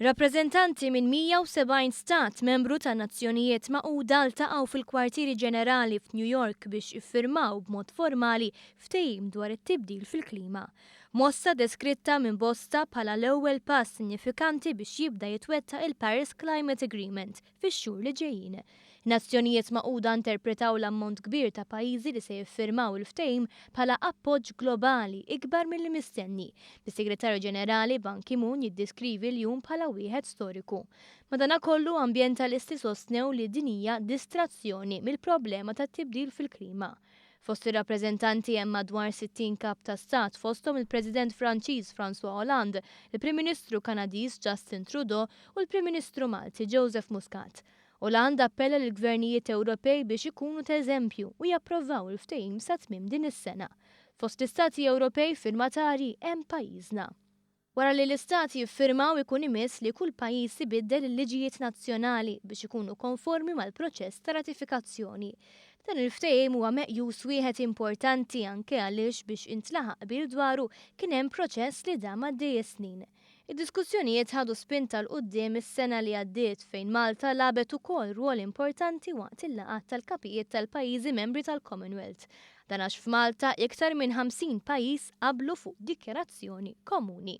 Rappreżentanti minn 170 stat membru tan-Nazzjonijiet Magħquda ltaqgħu fil-Kwartieri Ġenerali f'New York biex iffirmaw b'mod formali ftehim dwar it-tibdil fil-klima. Mossa deskritta minn bosta bħala l-ewwel pass sinifikanti biex jibda jitwettaq il-Paris Climate Agreement fix-xhur li ġejjin. In-Nazzjonijiet Magħquda interpretaw l-ammont kbir ta' pajjiżi li se jiffirmaw il-ftehim bħala appoġġ globali ikbar milli mistenni, bis-Segretarju Ġenerali Ban Ki-moon jiddeskrivi l-jum bħala wieħed storiku. Madanakollu, ambjentalisti sostnew li din hija distrazzjoni mill-problema tat-tibdil fil-klima. Fost ir-rappreżentanti hemm madwar 60 kap ta' stat, fosthom il-President Franċiż François Hollande, il-Prim Ministru Kanadiż Justin Trudeau u l-Prim Ministru Malti Joseph Muscat. Hollande appella lill-gvernijiet Ewropej biex ikunu ta' eżempju u japprovaw il-ftehim sa tmiem din is-sena. Fost l-istati Ewropej firmatari hemm pajjiżna. Wara li l-istati jiffirmaw, ikun imiss li kull pajjiż ibiddel il-liġijiet nazzjonali biex ikunu konformi mal-proċess ta' ratifikazzjoni. Dan il-ftehim huwa meqjus wieħed importanti, anke għaliex biex intlaħaq qbil dwaru kien hemm proċess li dam għaddej snin. Id-diskussjonijiet ħadu spinta 'l quddiem is-sena li għaddiet, fejn Malta lagħbet ukoll rwol importanti waqt il-laqgħat tal-kapijiet tal-pajjiżi membri tal-Commonwealth. Dan għax f'Malta iktar minn 50 pajjiż qablu fuq dikjarazzjoni komuni.